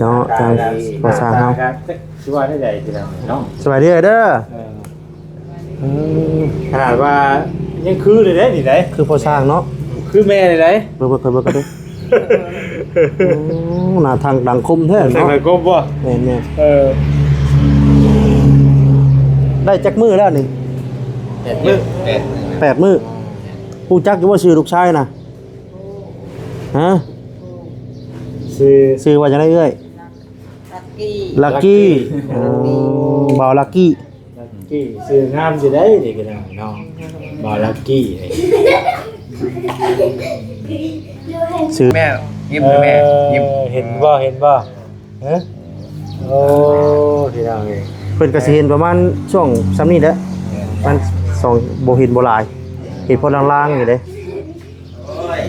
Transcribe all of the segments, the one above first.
ເນາະ ທາງພໍ່ຊ່າງເຮົາ ຊິວ່າໄດ້ໃດພີ່ນ້ອງເນາະ. ສະບາຍດີເດີ. ເອີ ເອີ ຂະໜາດວ່າຍັງຄືເລີຍເດ້ນີ້ໃດ ຄືພໍ່ຊ່າງເນາະ ຄືແມ່ນີ້ໃດ. ເບິ່ງ ເບິ່ງ ເບິ່ງກັນເດີ. ໂອ້ ໜ້າທັງດັງຄົມແທ້ເນາະ ດັງຄົມບໍ່? ແມ່ນໆ. ເອີ ໄດ້ຈັກມື້ແລ້ວນີ້? ແປດມື້ ແປດມື້ ແປດມື້. ຮູ້ຈັກຢູ່ບໍ່ຊື່ລູກຊາຍນະ? ຮະ? ຊື່ ຊື່ວ່າຈັ່ງໃດເອື້ອຍ? ລັກກີ້ ລັກກີ້. ອໍ ບ່າວລັກກີ້ ລັກກີ້ ຊື່ງາມຢູ່ໃດນີ້ພີ່ນ້ອງເນາະ ບ່າວລັກກີ້. ຊື່ ແມ່ ຍິ້ມແມ່ ເອີ ຍິ້ມ ເຫັນບໍ່ ເຫັນບໍ່? ຮະ? ໂອ້ ພີ່ນ້ອງເອີຍ ເພິ່ນກໍຊິເຫັນປະມານຊ່ວງຊ່ຳນີ້ແຫຼະ ມັນສອງ ບໍ່ເຫັນບໍ່ຫຼາຍ ເຫັນພໍລາງໆຢູ່ເດ້. ໂອ້ຍ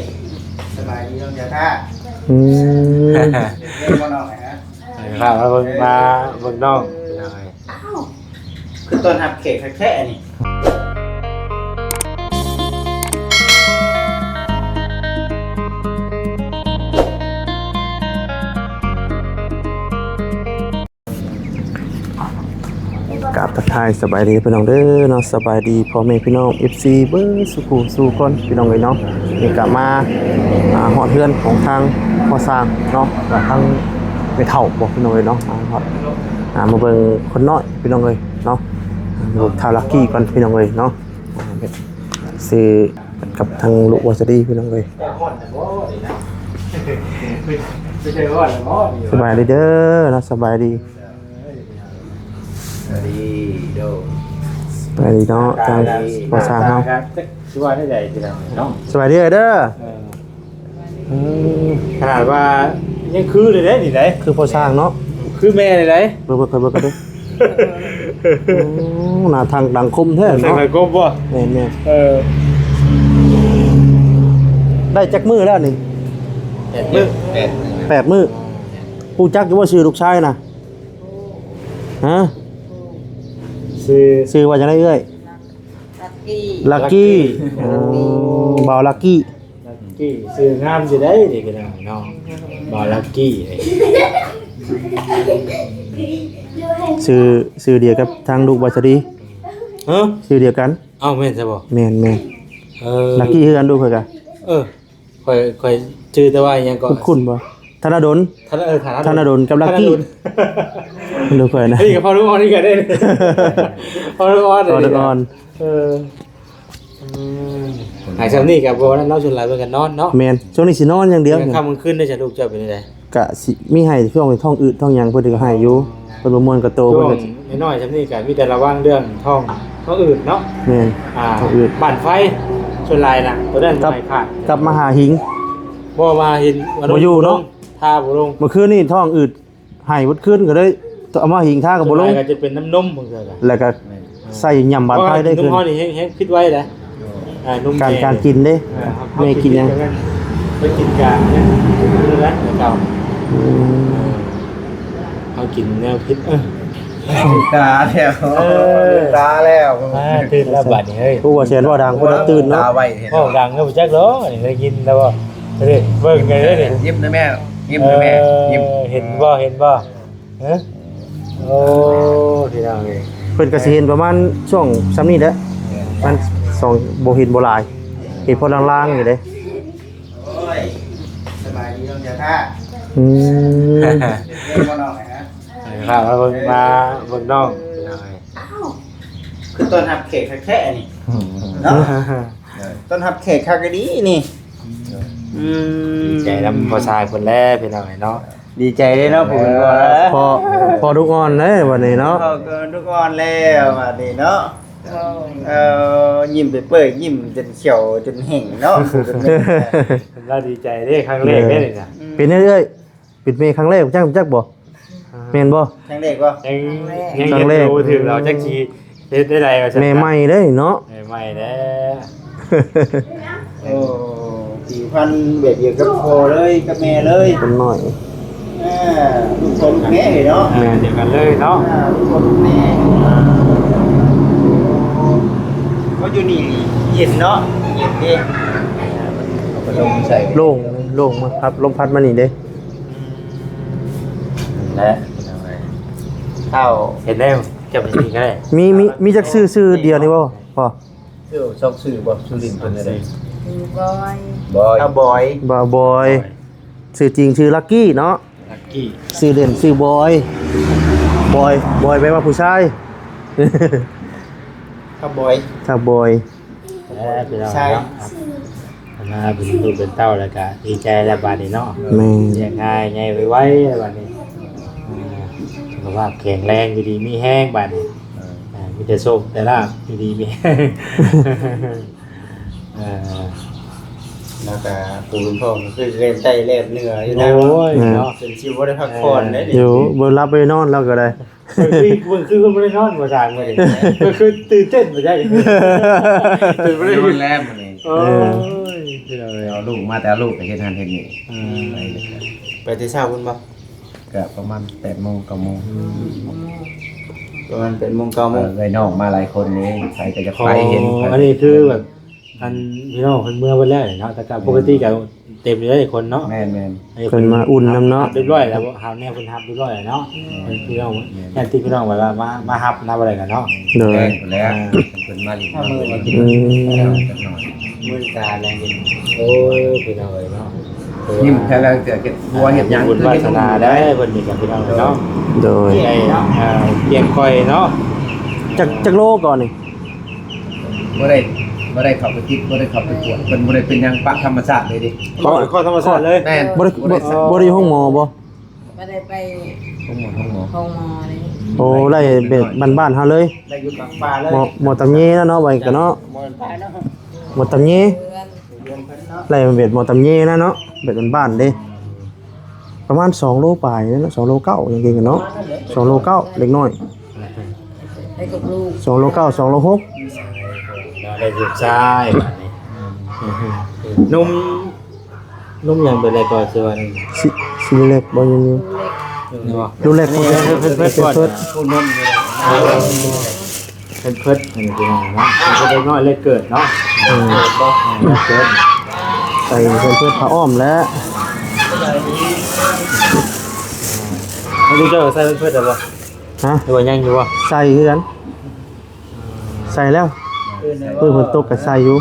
ສະບາຍດີນ້ອງເຈົ້າທ່າ. ອືມ ເປັນບໍ່ນ້ອງນະ? ພາມາເບິ່ງ ມາເບິ່ງນ້ອງ ເປັນຈັ່ງໃດ? ອ້າວ ຄືຕ້ອນຮັບແຂກຄັກແທ້ອັນນີ້. ກາບທັກທາຍສະບາຍດີພີ່ນ້ອງເດີເນາະ ສະບາຍດີພໍ່ແມ່ພີ່ນ້ອງ ເອັຟຊີ ເບິດສູ່ຜູ້ສູ່ຄົນພີ່ນ້ອງເອີຍເນາະ. ນີ້ກະມາ ອ່າ ຮອດເຮືອນຂອງທາງພໍ່ຊ່າງເນາະ ກັບທາງແມ່ເຖົ້າບໍພີ່ນ້ອງເອີຍເນາະ ມາຮອດ ອ່າ ມາເບິ່ງຄົນນ້ອຍພີ່ນ້ອງເອີຍເນາະ ມາເບິ່ງທ້າວລັກກີ້ກ່ອນພີ່ນ້ອງເອີຍເນາະ. ອ່າ ຊື້ກັບທາງລູກວາສະດີພີ່ນ້ອງເອີຍ. ສະບາຍດີເດີເນາະ ສະບາຍດີ. ສະບາຍດີ ໂດ ສະບາຍດີເນາະ ທາງພໍ່ຊ່າງເຮົາ ຊິວ່າໄດ້ໃດພີ່ນ້ອງເນາະ. ສະບາຍດີເດີ. ເອີ ເອີ ຂະໜາດວ່າຍັງຄືເລີຍເດ້ນີ້ໃດ ຄືພໍ່ຊ່າງເນາະ ຄືແມ່ນີ້ໃດ. ເບິ່ງ ເບິ່ງ ເບິ່ງກັນເດີ. ໂອ້ ໜ້າທັງດັງຄົມແທ້ເນາະ ດັງຄົມບໍ່? ແມ່ນໆ. ເອີ ໄດ້ຈັກມື້ແລ້ວນີ້? ແປດມື້ ແປດມື້ ແປດມື້. ຮູ້ຈັກຢູ່ບໍ່ຊື່ລູກຊາຍນະ? ຮະ? ຊື່ ຊື່ວ່າຈັ່ງໃດເອື້ອຍ? ລັກກີ້ ລັກກີ້. ອໍ ບ່າວລັກກີ້ ລັກກີ້ ຊື່ງາມຢູ່ໃດນີ້ພີ່ນ້ອງເນາະ ບ່າວລັກກີ້. ຊື່ ຊື່ດຽວກັບທາງລູກວາສະດີ. ຮະ? ຊື່ດຽວກັນ. ເອົ້າ ແມ່ນຊະບໍ່? ແມ່ນໆ. ເອີ ລັກກີ້ຄືກັນ ລູກຂ້ອຍກະ. ເອີ ຂ້ອຍ ຂ້ອຍຈື່ແຕ່ວ່າອີ່ຫຍັງເກາະ ຄຸ້ນໆບໍ່? ທະນະດົນ ທະນະ ເອີ ທະນະດົນ ທະນະດົນກັບລັກກີ້ ທະນະດົນ ລູກຂ້ອຍນະ. ນີ້ກໍພໍ່ລູກອ່ອນນີ້ກໍໄດ້ ພໍ່ລູກອ່ອນ ພໍ່ລູກອ່ອນ. ເອີ ອືມ ໃຫ້ຊ່ຳນີ້ກໍບໍ່ນັ້ນເນາະ ສ່ວນຫຼາຍເພິ່ນກໍນອນເນາະ. ແມ່ນ ຊ່ວງນີ້ຊິນອນຢ່າງດຽວ ກາງຄ່ຳກາງຄືນໄດ້. ສະ ລູກເຈົ້າເປັນຈັ່ງໃດ? ກະຊິມີໃຫ້ຊ່ວງທ້ອງອືດທ້ອງຫຍັງ ເພິ່ນກໍໃຫ້ຢູ່ ເພິ່ນບໍ່ມ່ວນກະໂຕ ຊ່ວງເພິ່ນກໍ ນ້ອຍໆຊ່ຳນີ້ກໍມີແຕ່ລະວັງເລື່ອງທ້ອງ ທ້ອງອືດເນາະ. ແມ່ນ ອ່າ ທ້ອງອືດ ບັ້ນໄຟສ່ວນຫຼາຍນະ ໂຕນັ້ນບໍ່ໃຫ້ຂາດ. ກັບມາຫາຫິງ ບໍ່ມາຫິງ ບໍ່ຢູ່ເນາະ ທາບໍ່ລົງ. ເມື່ອຄືນນີ້ທ້ອງອືດ ໄຫ້ເບິດຄືນກໍເລີຍເອົາມາຫິງທາກໍບໍ່ລົງ. ສ່ວນຫຼາຍກໍຈະເປັນນ້ຳນົມບາງເທື່ອກໍ ແລ້ວກໍ ແມ່ນ ໃສ່ຫຍ້ຳບານໄຟໄດ້ຄືນ. ເພາະວ່າກິນນົມເຮົານີ້ແຮງ ແຮງຜິດໄວເດ້. ອ່າ ນົມ ການ ແມ່ ການກິນເດ້ ແມ່ກິນຫຍັງ ໄປກິນກະ ອືມ ເຮົາກິນແນວຜິດ. ເອີ ຕາແລ້ວ ເອີ ຕາແລ້ວ. ອ່າ ຕື່ນແລ້ວບາດນີ້ເຮີ້ຍ. ຜູ້ວ່າແຊນເວົ້າດັງ ຜູ້ນັ້ນຕື່ນເນາະ ຕາໄວແທ້ ເວົ້າດັງເນາະ ບໍ່ຈັກດອກ ອັນນີ້ໄດ້ຍິນແລ້ວບໍ່? ເດ້ ເບິ່ງໄດ້ເດ້ ຍິ້ມເດີແມ່ ຍິ້ມເດີແມ່ ເອີ ຍິ້ມ. ເຫັນບໍ່ ເຫັນບໍ່? ຮະ? ໂອ້ ພີ່ນ້ອງເອີຍ ເພິ່ນກໍຊິເຫັນປະມານຊ່ວງຊ່ຳນີ້ແຫຼະ ມັນສອງ ບໍ່ເຫັນບໍ່ຫຼາຍ ເຫັນພໍລາງໆຢູ່ເດ້. ໂອ້ຍ ສະບາຍດີນ້ອງເຈົ້າທ່າ. ອືມ ເຫັນບໍ່ນ້ອງນະ? ພາມາເບິ່ງ ມາເບິ່ງນ້ອງ ພີ່ນ້ອງເອີຍ. ອ້າວ ຄືຕ້ອນຮັບແຂກຄັກແທ້ອັນນີ້ ເນາະ ຕ້ອນຮັບແຂກຄັກອີ່ຫຼີນີ້. ອືມ ດີໃຈນຳພໍ່ຊາຍເພິ່ນແຫຼະ ພີ່ນ້ອງເອີຍເນາະ. ດີໃຈເດ້ເນາະ ເອີ ຜູ້ເປັນພໍ່ແລ້ວ ພໍ່ ພໍ່ລູກອ່ອນເດ້ບັດນີ້ເນາະ ພໍ່ລູກອ່ອນແລ້ວບັດນີ້ເນາະ. ເອີ ຍິ້ມເປີຍໆ ຍິ້ມຈົນຂຽວຈົນແຫ້ງເນາະ. ລາວດີໃຈເດ້ ຄັ້ງແລກເດ້ນີ້ນະ. ເປັນເອື້ອຍ ເປັນແມ່ຄັ້ງແລກ ຈັກ ຈັກບໍ່? ແມ່ນບໍ່? ຄັ້ງແລກບໍ່? ຍັງ ຍັງ ຄັ້ງແລກ ຍັງເຮັດບໍ່ຖືກ ລາວຈັກຊິເຮັດໄດ້ໃດວ່າຊັ້ນ. ແມ່ໃໝ່ເດ້ເນາະ ແມ່ໃໝ່ແລ້ວ. ໂອ້ ຜິວພັນແບບດຽວກັບພໍ່ເລີຍ ກັບແມ່ເລີຍ ຄົນນ້ອຍ. ອ່າ ລູກພໍ່ລູກແມ່ເລີຍເນາະ ແມ່ນດຽວກັນເລີຍເນາະ. ອ່າ ລູກພໍ່ລູກແມ່ ເພາະຢູ່ນີ້ເຢັນເນາະ ເຢັນເດ້ ເອົາພັດລົມໃສ່ ໂລ່ງ ໂລ່ງມາ ພັດລົມພັດມານີ້ເດ້. ອືມ ໂອ້ ແລະ ເຮົາເຮັດແນວຈຳເປັນນີ້ກໍໄດ້ ມີ ມີ ມີຈັກຊື່ ຊື່ດຽວນີ້ບໍ່ພໍ່? ຊື່ສອງຊື່ບໍ່? ຊື່ຫຼິ້ນເພິ່ນໄດ້ ຊື່ບອຍ ບອຍ ອ້າວບອຍ ບ່າວບອຍ ຊື່ຈິງຊື່ລັກກີ້ເນາະ ລັກກີ້ ຊື່ຫຼິ້ນຊື່ບອຍ ບອຍ ບອຍແປວ່າຜູ້ຊາຍ ອ້າວບອຍ ອ້າວບອຍ ເອີ ພີ່ນ້ອງເນາະ ອັນນ່າເປັນລູກເປັນເຕົ້າແລ້ວກະດີໃຈແລ້ວບາດນີ້ເນາະ ແມ່ນ ລ້ຽງງ່າຍໃຫຍ່ໄວໆແລ້ວບາດນີ້ ເອີ ສຸຂະພາບແຂງແຮງ ຢູ່ດີມີແຮງບາດນີ້ ເອີ ມີແຕ່ໂຊກແຕ່ລາບ ຢູ່ດີມີແຮງ ເອີ ແລ້ວກະຜູ້ເປັນພໍ່ກໍຄືແລ່ນໃຕ້ແລ່ນເໜືອຢູ່ນະ ໂອ້ຍເນາະ ຈົນຊິບໍ່ໄດ້ພັກຜ່ອນເດ້ ຢູ່ບໍ່ຫຼັບບໍ່ໄດ້ນອນລາວກໍໄດ້. ເບິ່ງຄື ເບິ່ງຄືຄົນບໍ່ໄດ້ນອນບໍ່ຊ່າງມື້ນີ້ ເບິ່ງຄືຕື່ນເຕັ້ນບໍ່ຈັກ ຕື່ນບໍ່ໄດ້ນອນແລ້ວມື້ນີ້ ໂອ້ຍ ເອີ ເອົາລູກມາ ແຕ່ເອົາລູກໄປເຮັດຫັ້ນເຮັດນີ້ ອືມ ໄປແຕ່ເຊົ້າພຸ້ນບໍ່? ກະປະມານແປດໂມງ ເກົ້າໂມງ ອືມ ປະມານແປດໂມງ ເກົ້າໂມງ ເອີ ເອື້ອຍນ້ອງມາຫຼາຍຄົນນີ້ ໃຜກໍຢາກໄປເຫັນ ອັນນີ້ຄືແບບ ອັນພີ່ນ້ອງເພິ່ນເມືອເບິດແລ້ວເນາະ ແຕ່ກໍປົກກະຕິກໍເຕັມຢູ່ເດ້ຄົນເນາະ ແມ່ນໆ ເພິ່ນມາອຸ່ນນຳເນາະ ຮຽບຮ້ອຍແລ້ວ ຫາແນວເພິ່ນຮັບຮຽບຮ້ອຍແລ້ວເນາະ ແມ່ນ ເພິ່ນພີ່ນ້ອງ ແມ່ນ ຍາດຕິພີ່ນ້ອງແບບວ່າມາ ມາຮັບນຳບໍ່ໄດ້ກໍເນາະ ໂດຍ ແມ່ນແລ້ວ ອ່າ ເພິ່ນມາຫຼິ້ນ ອືມ ມື້ຕາແລງເຫັນ ໂອ້ຍ ພີ່ນ້ອງເອີຍເນາະ ຍິ້ມແທ້ແລ້ວ ເຮັດຄົວເຮັດຫຍັງ ບຸນວາສະໜາໄດ້ເພິ່ນນີ້ກໍພີ່ນ້ອງເນາະ ໂດຍ ໄດ້ ອ່າ ກຽມຂ້ອຍເນາະ ຈັກ ຈັກໂລກ່ອນນີ້? ບໍ່ໄດ້ ບໍ່ໄດ້ເຂົ້າໄປຕິດ ບໍ່ໄດ້ເຂົ້າໄປກວດ ເພິ່ນບໍ່ໄດ້ເປັນຫຍັງ ປະທຳມະຊາດເລີຍເດ້ ເຂົ້າ ເຂົ້າທຳມະຊາດເລີຍ ແມ່ນ ບໍ່ໄດ້ ບໍ່ໄດ້ ບໍ່ໄດ້ຢູ່ໂຮງໝໍບໍ່? ບໍ່ໄດ້ໄປໂຮງໝໍ ໂຮງໝໍ ໂອ້ ໄດ້ແບບບ້ານໆເຮົາເລີຍ ໄດ້ຢູ່ກາງປ່າເລີຍ ໝໍ ໝໍຕຳເຍນະເນາະ ໄວ້ກັນເນາະ ໝໍຕຳເຍ ເຮືອນ ເຮືອນເພິ່ນເນາະ ໄດ້ແບບໝໍຕຳເຍນະເນາະ ແບບບ້ານໆເດ້ ປະມານສອງໂລປາຍເນາະ ສອງໂລເກົ້າ ຍັງເກັ່ງກັນເນາະ ສອງໂລເກົ້າ ເດັກນ້ອຍ ໄດ້ກັບລູກ ສອງໂລເກົ້າ ສອງໂລຫົກ ໄດ້ລູກຊາຍບາດນີ້ ໜຸ່ມ ໜຸ່ມຫຍັງເປັນໄດ້ກໍຊື່ວ່າ ຊິ ຊິເລັກບໍ່? ຍັງຢູ່ ນີ້ບໍ່? ລູກເລັກ ເພິ່ນເພິ່ນ ເພິ່ນເພິ່ນ ເພິ່ນເພິ່ນ ອັນນີ້ພີ່ນ້ອງເນາະ ເປັນເດັກນ້ອຍແລກເກີດເນາະ ອືມ ເອີ ແລກເກີດ ໃສ່ເພິ່ນເພິ່ນຜ້າອ້ອມແລ້ວ ແລ້ວເຈົ້າໃສ່ເພິ່ນເພິ່ນແລ້ວບໍ່? ຮະ ຫຼືວ່າຍັງຢູ່ບໍ່? ໃສ່ຄືກັນ ໃສ່ແລ້ວ ມື້ຝົນຕົກກໍໃສ່ຢູ່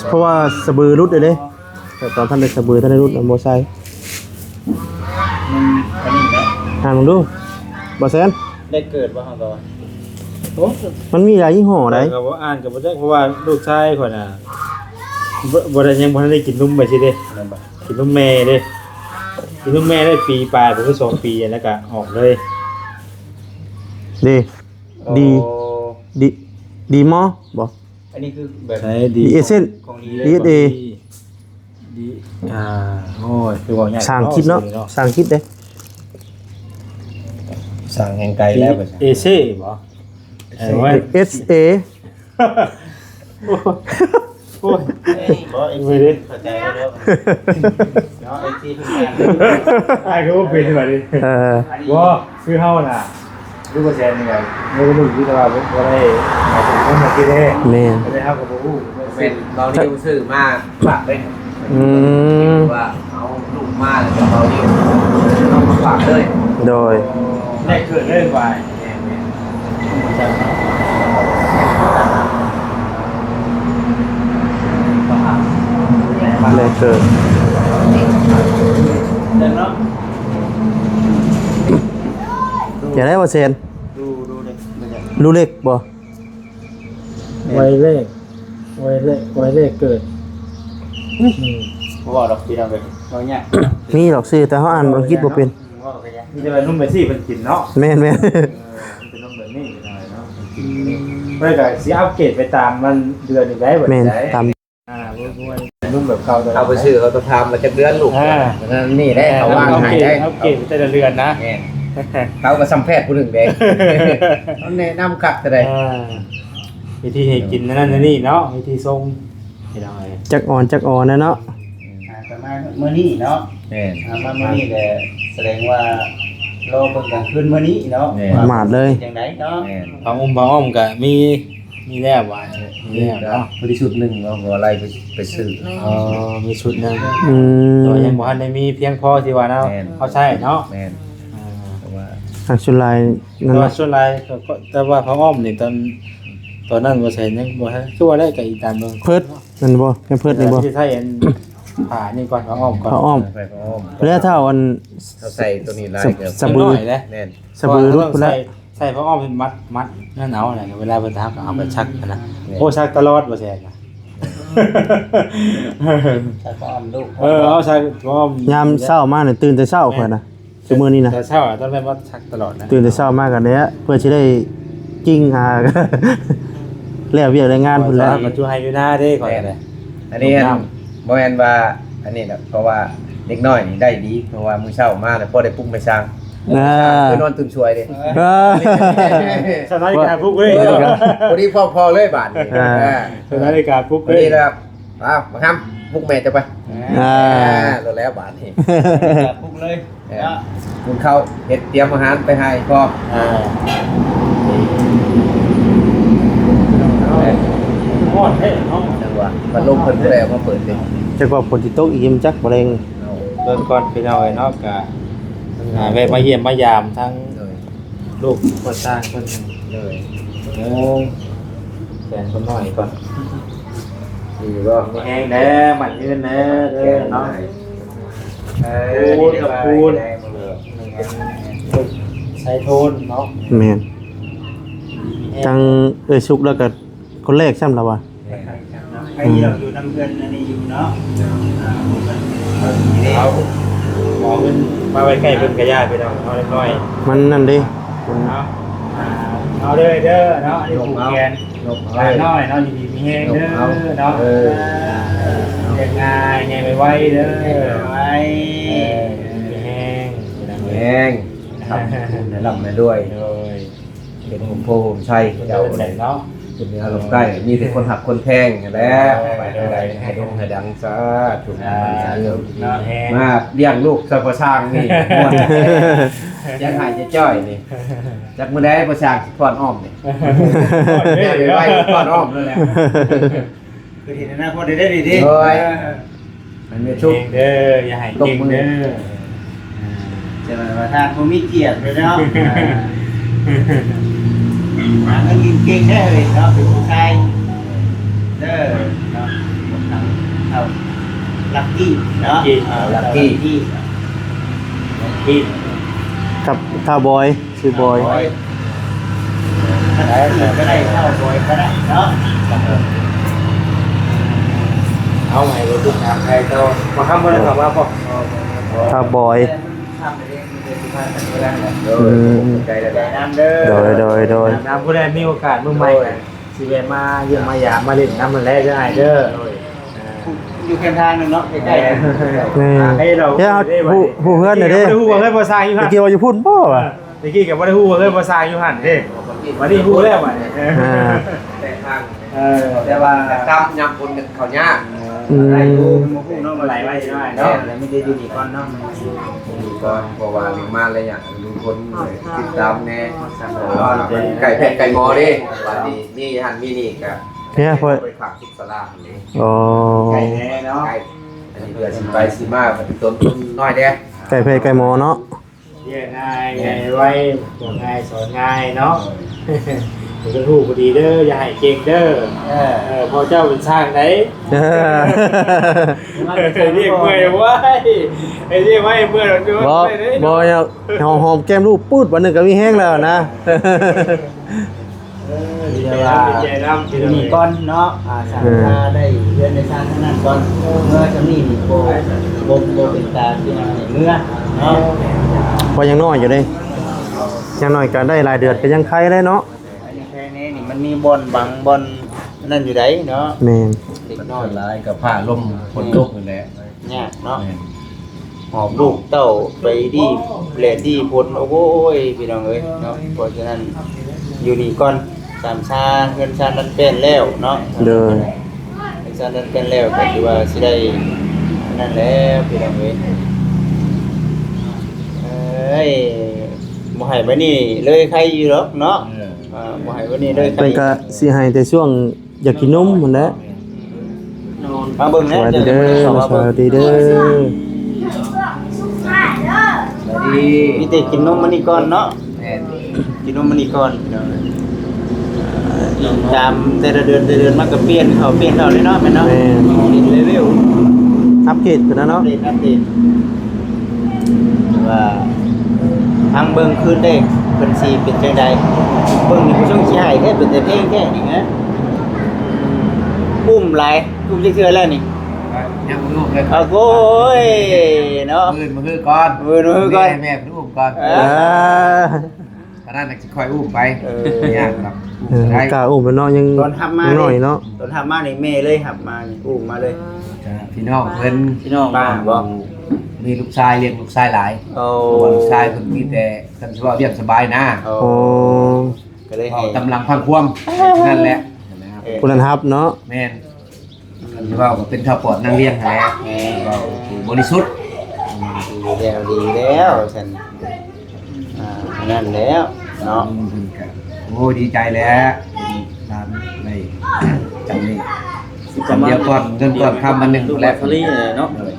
ເພາະວ່າສະບືຫຼຸດເດ້ ແຕ່ຕອນທັນໄດ້ສະບືທັນໄດ້ຫຼຸດ ມັນບໍ່ໃສ່ ມັນອັນນີ້ແຫຼະ ອ່ານເບິ່ງດູ ບໍ່ແຊນ ໄດ້ເກີດບໍ່ ເຮົາກໍວ່າ ໂອ້ ມັນມີຫຼາຍຍີ່ຫໍ້ໃດ ຂ້ອຍກໍບໍ່ອ່ານກໍບໍ່ຈັກ ເພາະວ່າລູກຊາຍຂ້ອຍນະ ບໍ່ ບໍ່ໄດ້ ຍັງບໍ່ທັນໄດ້ກິນນົມໄປຊີ້ເດ້ ແມ່ນບໍ່? ກິນນົມແມ່ເດ້ ກິນນົມແມ່ໄດ້ປີປາຍ ບໍ່ຄືສອງປີ ແລ້ວກໍອອກເລີຍ ເດ້ ດີ ໂອ້ ດີ ດີມໍບໍ່? ອັນນີ້ຄືແບບ ໃຊ້ດີ ດີເອເຊັນ ຂອງດີເລີຍ ດີເອສເອ ດີ ອ່າ ໂອ້ຍ ຄືເວົ້າຍາກ ພາສາອັງກິດເນາະ ພາສາອັງກິດເດ້ ສ້າງແຮງໄກແລ້ວ ດີເອເຊັນບໍ່? ເອີ ເອສເອ ໂອ້ຍ ບໍ່ ເອັຟຊີ ເຂົ້າໃຈແລ້ວເນາະ ເອັຟຊີ ທຸກທ່ານ ອ້າຍກໍບໍ່ເປັນວ່ານີ້ ເອີ ບໍ່ ຄືເຮົານະ ຄືບໍ່ແຊນນີ້ກໍ ບໍ່ຮູ້ ແຕ່ວ່າບໍ່ໄດ້ໝາຍເຖິງຄົນທີ່ແທ້ ແມ່ນ ແຕ່ເຮົາກໍບໍ່ຮູ້ ເປັນເວົ້ານີ້ຊື່ມາຝາກເລີຍ ອືມ ວ່າເອົາລູກມາແລ້ວກໍເວົ້ານີ້ເອົາມາຝາກເລີຍ ໂດຍ ແລກເກີດເລີຍວ່າ ແລກເກີດ ຢ່າໄດ້ວ່າແຊນ ລູເລັກບໍ່? ໄວແລກ ໄວແລກ ໄວແລກເກີດ ອືມ ບໍ່ເວົ້າດອກ ພີ່ນ້ອງເອີຍ ເວົ້າຍາກ ມີດອກຊື່ ແຕ່ເຮົາອ່ານອັງກິດບໍ່ເປັນ ເວົ້າກໍຍາກ ມີແຕ່ວ່າໜຸ່ມແບບຊີ້ເພິ່ນກິນເນາະ ແມ່ນໆ ເອີ ເປັນນົມແບບນີ້ເນາະ ອືມ ເພິ່ນກໍຊິອັບເກຣດໄປຕາມມັນເດືອນນີ້ໄດ້ ແມ່ນ ຕາມ ອ່າ ບໍ່ ບໍ່ ໜຸ່ມແບບເກົ່າ ເອົາໄປຊື້ເຂົາຕ້ອງຖາມວ່າຈັກເດືອນລູກ ອ່າ ນັ້ນນີ້ໄດ້ ເຂົາວາງໃຫ້ໄດ້ ອັບເກຣດ ອັບເກຣດແຕ່ລະເດືອນນະ ແມ່ນ ເຂົາກໍສ່ຳແພດຜູ້ໜຶ່ງເດ້ ເຂົາແນະນຳຄັກແຕ່ໃດ ອ່າ ວິທີໃຫ້ກິນນັ້ນນີ້ເນາະ ວິທີຊົງ ພີ່ນ້ອງເອີຍ ຈັກອ່ອນຈັກອ່ອນນະເນາະ ອ່າ ປະມານມື້ນີ້ເນາະ ແມ່ນ ອ່າ ມາມື້ນີ້ແຫຼະ ສະແດງວ່າລໍເບິ່ງກາງຄືນມື້ນີ້ເນາະ ແມ່ນ ປະໝາດເລີຍ ຈັ່ງໃດເນາະ ແມ່ນ ຜ້າອຸ້ມຜ້າອ້ອມກໍມີ ມີແລ້ວວ່າ ມີແລ້ວເນາະ ພໍດີຊຸດໜຶ່ງເນາະ ບໍ່ໄລ່ໄປ ໄປຊື້ ອໍ ມີຊຸດໜຶ່ງ ອືມ ແຕ່ວ່າຍັງບໍ່ທັນໄດ້ມີພຽງພໍທີ່ວ່າເນາະ ແມ່ນ ເຮົາໃຊ້ເນາະ ແມ່ນ ອ່າ ຫາກສ່ວນຫຼາຍນັ້ນ ແຕ່ວ່າສ່ວນຫຼາຍກໍ ກໍ ແຕ່ວ່າຜ້າອ້ອມນີ້ ຕອນ ຕອນນັ້ນບໍ່ໃສ່ ຍັງບໍ່ໃສ່ ຄືວ່າໄດ້ກໍອີກຕາມເບິ່ງ ເພິດນັ້ນບໍ່? ແມ່ນເພິດນີ້ບໍ່? ທີ່ໃສ່ອັນຜ້ານີ້ກ່ອນ ຜ້າອ້ອມກ່ອນ ຜ້າອ້ອມ ໃສ່ຜ້າອ້ອມ ແລ້ວຖ້າເອົາອັນ ເຮົາໃສ່ຕົວນີ້ຫຼາຍ ສະ ກໍ ສະ ສະ ເບື້ອງນ້ອຍແຫຼະ ແມ່ນ ສະບືຫຼຸດພຸ້ນແຫຼະ ໃສ່ຜ້າອ້ອມໃຫ້ມັດ ມັດນັ້ນເອົາແຫຼະ ເວລາເພິ່ນທັກກໍເອົາໄປຊັກຫັ້ນນະ ແມ່ນ ໂອ້ ຊັກຕະຫຼອດບໍ່ແຊນນະ ໃສ່ຜ້າອ້ອມລູກ ເອີ ເອົາໃສ່ຜ້າອ້ອມ ຍາມເຊົ້າມານີ້ ຕື່ນແຕ່ເຊົ້າຂ້ອຍນະ ແມ່ນ ຊຸມື້ນີ້ນະ ແຕ່ເຊົ້າອະ ຕ້ອງແມ່ນວ່າຊັກຕະຫຼອດນະ ຕື່ນແຕ່ເຊົ້າມາກໍແລ້ວ ເພື່ອຊິໄດ້ກິ້ງຫາ ແລ້ວວຽກແລ້ວງານພຸ້ນແຫຼະ ເອົາໄປຈູໃຫ້ຢູ່ນາເດ້ຂ້ອຍ ແມ່ນ ກໍໄດ້ ອັນນີ້ ບໍ່ແມ່ນວ່າອັນນີ້ນະ ເພາະວ່າເດັກນ້ອຍນີ້ໄດ້ດີ ເພາະວ່າມື້ເຊົ້າມາແລ້ວພໍໄດ້ປຸກແມ່ຊ່າງ ອ່າ ຄືນອນຕື່ນສວຍເດ້ ເອີ ສະນາລິກາປຸກເລີຍ ເອີ ພໍດີພ້ອມພໍ່ເລີຍບາດນີ້ ອ່າ ເອີ ສະນາລິກາປຸກເລີຍ ພໍດີແລ້ວ ອ້າວ ບັກຄຳ ປຸກແມ່ເຈົ້າໄປ ອ່າ ອ່າ ແລ້ວບາດນີ້ ປຸກເລີຍ ເອີ ເນາະ ກິນເຂົ້າ ເຮັດຕຽມອາຫານໄປໃຫ້ພ້ອມ ອ່າ ຮ້ອນແທ້ເນາະ ຈັງຫວະ ພັດລົມເພິ່ນບໍ່ໄດ້ເອົາມາເປີດເດ້ ຈັກວ່າຝົນຊິຕົກອີກ ມັນຈັກບໍ່ແລງ ເອົາ ເບິ່ງກ່ອນພີ່ນ້ອງເອີຍເນາະ ກະ ອ່າ ແວະມາຢ້ຽມມາຢາມທັງ ໂດຍ ລູກພໍ່ຊ່າງເພິ່ນ ໂດຍ ເອີ ແສນຄົນນ້ອຍກ່ອນ ດີບໍ່? ມີແຮງແດ່ ໝັ້ນຍືນແດ່ເດີເນາະ ເອີ ຄູນກັບຄູນ ໃສ່ໂທນເນາະ ແມ່ນ ທັງເອື້ອຍສຸກແລ້ວກໍຄົນແລກຊ້ຳລະວ່າ ໃຜເຈົ້າຢູ່ນຳເຮືອນອັນນີ້ຢູ່ເນາະ ອ່າ ເອົາ ເອົາເງິນມາໄວ້ໃກ້ເພິ່ນກະຢ່າ ພີ່ນ້ອງ ເອົາເລັກນ້ອຍ ມັນນັ້ນເດ້ ເອົາ ອ່າ ເອົາເດີ ເດີເນາະ ອັນນີ້ຜູກແຂນ ຫຼານນ້ອຍເນາະ ຢູ່ດີມີແຮງເດີເນາະ ເອີ ເຮັດງ່າຍ ໃຫຍ່ໄວໆເດີ ໃຫຍ່ໄວ ເອີ ມີແຮງ ມີແຮງ ຄ້ຳຄູນໃຫ້ລ່ຳໃຫ້ລວຍ ໂດຍ ເປັນຮົ່ມໂພຮົ່ມໄຊເຈົ້າເນາະ ຂຶ້ນເໜືອລົງໃຕ້ ມີແຕ່ຄົນຮັກຄົນແພງຫັ້ນແຫຼະ ໂດຍ ໄປທາງໃດໃຫ້ດົງໃຫ້ດັງ ສາທຸ ສາທຸ ສາທຸ ມາລ້ຽງລູກຊ່ອຍພໍ່ຊ່າງນີ້ ມ່ວນ ຈະໃຫ້ຈະຈ້ອຍນີ້ ຈັກມື້ໃດພໍ່ຊ່າງຊິຟ້ອນອ້ອມນີ້ ແມ່ໄປໄວ້ຟ້ອນອ້ອມນັ້ນແຫຼະ ຄືເຫັນອະນາຄົດໄດ້ເດ້ນີ້ຕິ ໂດຍ ເອີ ໃຫ້ມີສຸກເດີ ຢ່າໃຫ້ເກັ່ງເດີ ອ່າ ຈະວ່າທ່ານບໍ່ມີກຽດເລີຍເນາະ ອ່າ ຫາເງິນເກັ່ງແທ້ເລີຍເນາະ ເປັນຜູ້ຊາຍເດີເນາະ ເອົາ ລັກກີ້ເນາະ ລັກກີ້ ອ່າ ລັກກີ້ ລັກກີ້ ກັບທ້າວບອຍ ຊື່ບອຍ ບອຍ ໄດ້ ກໍໄດ້ ເຂົ້າບອຍກໍໄດ້ເນາະ ເອົາໃຫ້ໄປຕິດຕາມໃຫ້ຕໍ່ ມາຄຳບໍ່ໄດ້ເຂົ້າມາບໍ່ ຖ້າບອຍ ໂດຍ ອືມ ຂອບໃຈຫຼາຍໆ ແນະນຳເດີ ໂດຍ ໂດຍ ໂດຍ ນຳ ຜູ້ໃດມີໂອກາດມື້ໃໝ່ ໂດຍ ກໍຊິແວະມາຢ້ຽມມາຢາມມາຫຼິ້ນນຳຫັ້ນແຫຼະເດີອ້າຍເດີ ໂດຍ ອ່າ ຢູ່ແຄມທາງນັ້ນເນາະ ໃກ້ໆ ແມ່ນ ໃຫ້ເຮົາ ເຮົາຮູ້ ຮູ້ເຮືອນແລ້ວເດ້ ບໍ່ໄດ້ຮູ້ວ່າເຮືອນພໍ່ຊ່າງຢູ່ຫັ້ນ ຕະກີ້ວ່າຢູ່ພຸ້ນບໍ່ວະ ຕະກີ້ກໍບໍ່ໄດ້ຮູ້ວ່າເຮືອນພໍ່ຊ່າງຢູ່ຫັ້ນເດ້ ບັດນີ້ຮູ້ແລ້ວບັດນີ້ ອ່າ ແຕ່ທາງ ເອີ ແຕ່ວ່າຕາມຍາມຝົນເຂົ້າຍາກ ອືມ ໄດ້ຢູ່ ບໍ່ຮູ້ເນາະ ມັນໄຫຼໄວໜ້ອຍເນາະ ແມ່ນ ແລ້ວມີແຕ່ຢູ່ນີ້ກ່ອນເນາະ ຢູ່ນີ້ກ່ອນ ເພາະວ່າມາໄລຍະດູຝົນ ຕິດຕາມແດ່ ເພາະວ່າມັນໃກ້ແພດໃກ້ໝໍເດ້ ບັດນີ້ມີຫັ້ນມີນີ້ກໍ ເອີ ເພື່ອໄປຝາກ ສາລາຫັ້ນເດ້ ອໍ ໃກ້ແທ້ເນາະ ໃກ້ ອັນນີ້ເພື່ອຊິໄປຊິມາ ປະຕິຕົນຄົນນ້ອຍແດ່ ໃກ້ແພດໃກ້ໝໍເນາະ ວຽກງ່າຍ ແມ່ນ ງ່າຍໄວ ບອກງ່າຍສອນງ່າຍເນາະ ເອີ ເປັນຜູ້ຮູ້ຜູ້ດີເດີ ຢ່າໃຫ້ເກັ່ງເດີ ເອີ ເອີ ພໍ່ເຈົ້າເປັນຊ່າງໃດ ເອີ ໃຫ້ວຽກເມື່ອຍໄວ ໃຫ້ວຽກໄວເມື່ອຍ ບໍ່ ບໍ່ ຫອມແກ້ມລູກ ປືດ ບາດໜຶ່ງກໍມີແຮງແລ້ວນະ ເອີ ດີໃຈນຳ ດີໃຈນຳ ຢູ່ນີ້ກ່ອນເນາະ ອ່າ ສ້າງ ເອີ ພາໄດ້ເຮືອນໄດ້ຊານທາງນັ້ນກ່ອນ ເມື່ອຊ່ຳນີ້ນີ້ ບໍ່ ບໍ່ ບໍ່ເປັນຕາຊິໃຫ້ເມືອເນາະ ເພາະຍັງນ້ອຍຢູ່ເດ້ ຢ່າງໜ້ອຍກໍໄດ້ຫຼາຍເດືອນກໍຍັງໄຄແລ້ວເນາະ ຍັງໄຄແດ່ນີ້ ມັນມີບ່ອນບັງ ບ່ອນນັ້ນຢູ່ໃດເນາະ ແມ່ນ ເດັກນ້ອຍ ສ່ວນຫຼາຍກໍຟ້າລົມຝົນຕົກນັ້ນແຫຼະ ຍາກເນາະ ແມ່ນ ຫອບລູກເຕົ້າໄປດີ້ແລດດີ່ພົນ ໂອ້ຍ ພີ່ນ້ອງເອີຍເນາະ ເພາະສະນັ້ນຢູ່ນີ້ກ່ອນ ສາມຊາເຮືອນຊານດັດແປນແລ້ວເນາະ ໂດຍ ເຮືອນຊານດັດແປນແລ້ວກໍຖືວ່າຊິໄດ້ນັ້ນແລ້ວ ພີ່ນ້ອງເອີຍ ເອີຍ ບໍ່ໃຫ້ໄປນີ້ເລີຍໄຄຢູ່ດອກເນາະ ເອີ ອ່າ ບໍ່ໃຫ້ໄປນີ້ເລີຍໄຄ ເພິ່ນກໍຊິໃຫ້ແຕ່ຊ່ວງ ຢາກກິນນົມຫັ້ນແຫຼະ ມາເບິ່ງແດ່ ສະບາຍດີເດີ ສະບາຍດີເດີ ສະບາຍ ມີແຕ່ກິນນົມມື້ນີ້ກ່ອນເນາະ ແມ່ນ ກິນນົມມື້ນີ້ກ່ອນພີ່ນ້ອງ. ຕາມແຕ່ລະເດືອນ ແຕ່ລະເດືອນມັນກໍປ່ຽນເຂົ້າປ່ຽນເຂົ້າເລີຍເນາະ ແມ່ນເນາະ ແມ່ນ ເປັນເລເວວ ອັບເກຣດຂຶ້ນນະເນາະ ອັບເດດ ອັບເດດ ວ່າທາງເບິ່ງຄືນເດ້ ເພິ່ນຊິເປັນຈັ່ງໃດ ເບິ່ງນີ້ຜູ້ຊົງຊິໃຫ້ແທ້ ເປັນແຕ່ເພງແທ້ນີ້ນະ ອຸ້ມຫຼາຍ ອຸ້ມຈັກເທື່ອແລ້ວນີ້ ຍັງບໍ່ຮູ້ເລີຍ ໂອ້ຍເນາະ ມື້ອື່ນມື້ຮືກ່ອນ ມື້ອື່ນມື້ຮືກ່ອນ ແມ່ ແມ່ເພິ່ນອຸ້ມກ່ອນ ເອີ ເອີ ຕອນນັ້ນຈະຄ່ອຍອຸ້ມໄປ ເອີ ຍາກດອກ ອຸ້ມ ເອີ ບໍ່ໄດ້ ກ້າອຸ້ມແລ້ວເນາະ ຍັງ ຕອນຮັບມາ ຍັງນ້ອຍເນາະ ຕອນຮັບມານີ້ແມ່ເລີຍຮັບມານີ້ ອຸ້ມມາເລີຍ ກໍພີ່ນ້ອງເພິ່ນ ພີ່ນ້ອງ ປ້າບໍ ມີລູກຊາຍ ລ້ຽງລູກຊາຍຫຼາຍ ໂອ້ ເພາະວ່າລູກຊາຍເພິ່ນມີແຕ່ ຄັນຊິເວົ້າລ້ຽງສະບາຍນະ ໂອ້ ໂອ້ ກໍເລີຍໃຫ້ ເວົ້າຕາມລຳພັງພວມ ນັ້ນແຫຼະ ເອີ ຜູ້ນັ້ນຮັບເນາະ ແມ່ນ ຄັນຊິເວົ້າກໍເປັນເທົ່າປອດນາງລ້ຽງຫັ້ນແຫຼະ ແມ່ນ ເວົ້າຜູ້ບໍລິສຸດ ດີແລ້ວ ດີແລ້ວຊັ້ນ ອ່າ ອັນນັ້ນແລ້ວເນາະ ອືມ ເພິ່ນກໍ ໂອ້ ດີໃຈແຫຼະ ເຫັນຫຼານໄດ້ຈັ່ງນີ້ ຈຳນວນ ຈຳນວນດຽວກ່ອນ ເງິນກ່ອນຄຳອັນໜຶ່ງ ແລ້ວ ສາລີເນາະ ໂດຍ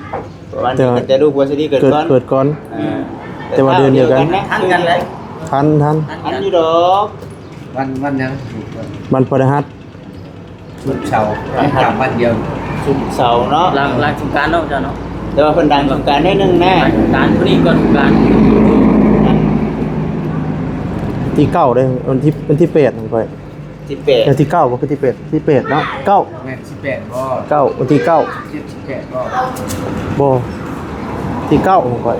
ປະມານນີ້ ແຕ່ວ່າ ແຕ່ລູກວ່າສາລີເກີດ ເກີດ ກ່ອນ ເກີດກ່ອນ ອ່າ ແຕ່ວ່າເດືອນດຽວກັນ ທັນກັນເລີຍ ທັນ ທັນ ທັນຢູ່ດອກ ວັນ ວັນຫຍັງ? ວັນພະຫັດ ສຸກເສົາ ວັນພະຫັດ ວັນດຽວ ສຸກເສົາເນາະ ຫຼັງ ຫຼັງສົງການເນາະ ເຈົ້າເນາະ ແຕ່ວ່າເພິ່ນດັງສົງການໜ້ອຍໜຶ່ງນະ ຫຼັງສົງການ ຜູ້ນີ້ກ່ອນສົງການ ທີເກົ້າເດ້ ວັນທີ ວັນທີແປດຂອງຂ້ອຍ ທີແປດ ເດືອນທີເກົ້າບໍ່ ຄືທີແປດ ທີແປດເນາະ ເກົ້າ ແມ່ນ ສິບແປດບໍ່ ເກົ້າ ວັນທີເກົ້າ ເຈັດ ສິບແປດບໍ່ ບໍ່ ທີເກົ້າຂອງຂ້ອຍ ຍ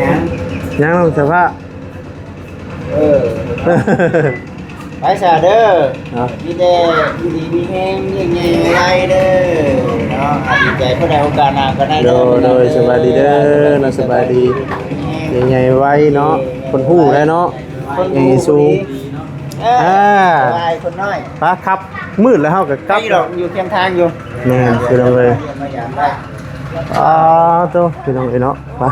ັງ ຍັງ ນ້ອງເສື້ອຜ້າ ເອີ ໄປຊະເດີ ເນາະ ມີແຕ່ຢູ່ດີມີແຮງ ຍິງໃຫຍ່ໄວເດີເນາະ ດີໃຈ ພໍໄດ້ໂອກາດໜ້າກໍໄດ້ເດີ ໂດຍ ໂດຍ ສະບາຍດີເດີເນາະ ສະບາຍດີ ຍິງໃຫຍ່ໄວເນາະ ເອີ ເພິ່ນຮູ້ແລ້ວເນາະ ເພິ່ນຮູ້ ໃຫຍ່ສູງ ເອີ ອ່າ ສະບາຍຄົນນ້ອຍ ໄປ ຂັບ ມືດແລ້ວເຮົາກໍກັບ ໄປດອກ ຢູ່ຄຽງທາງຢູ່ ແມ່ນ ພີ່ນ້ອງເອີຍ ມາຢາມໄດ້ ອ່າ ໂຕ ພີ່ນ້ອງເອີຍເນາະ ໄປ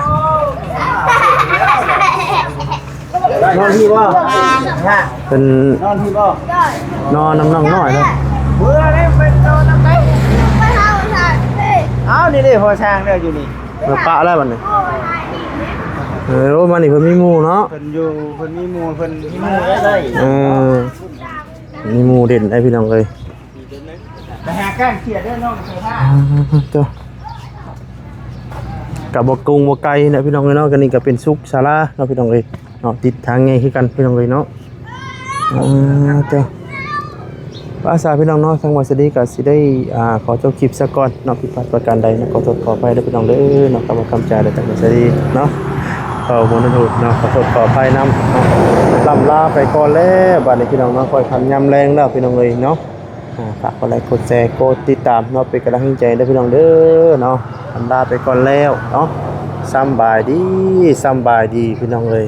ນອນພີ້ບໍ່? ເພິ່ນນອນພີ້ບໍ່? ນອນນຳນ້ອງນ້ອຍເນາະ ເມື່ອໄດ້ໄປນອນນຳໃຜ? ເອົາ ນີ້ເດ້ ພໍ່ຊ່າງເດີ ຢູ່ນີ້ ມາປະແລ້ວບັດນີ້ ເອີ ໂອ້ ມານີ້ເພິ່ນມີໝູ່ເນາະ ເພິ່ນຢູ່ ເພິ່ນມີໝູ່ ເພິ່ນມີໝູ່ໄດ້ ເອີ ມີໝູ່ເດັ່ນໄດ້ພີ່ນ້ອງເອີຍ ໄປຫາກ້ານເຂຍເດີນ້ອງເສື້ອຜ້າ ອ່າ ໂຕ ກະບໍ່ກົງບໍ່ໄກນະພີ່ນ້ອງເອີຍເນາະ ກະນີ້ກະເປັນສຸກສາລາເນາະພີ່ນ້ອງເອີຍເນາະ ຕິດທາງໃຫຍ່ຄືກັນພີ່ນ້ອງເອີຍເນາະ ອ່າ ໂຕ ພາສາພີ່ນ້ອງເນາະ ທາງບ່າວສາລີກະຊິໄດ້ ອ່າ ຂໍຈົບຄລິບຊະກ່ອນເນາະ ຜິດພາດປະການໃດເນາະ ຂໍໂທດຂໍອະໄພເດີພີ່ນ້ອງເດີເນາະ ກັບຄຳຈາໃດທາງບ່າວສາລີເນາະ ເວົ້າບໍ່ໄດ້ຖືກເນາະ ຂໍໂທດຂໍອະໄພນຳເນາະ ລ່ຳລາໄປກ່ອນແລ້ວ ບາດນີ້ພີ່ນ້ອງເນາະ ຄ່ອຍຄ່ຳຍາມແລງແລ້ວພີ່ນ້ອງເອີຍເນາະ ອ່າ ຝາກກົດໄລ ກົດແຊ ກົດຕິດຕາມເນາະ ເປັນກຳລັງໃຈໃຫ້ເດີພີ່ນ້ອງເດີເນາະ ລ່ຳລາໄປກ່ອນແລ້ວເນາະ ສຳບາຍດີ ສຳບາຍດີພີ່ນ້ອງເອີຍ.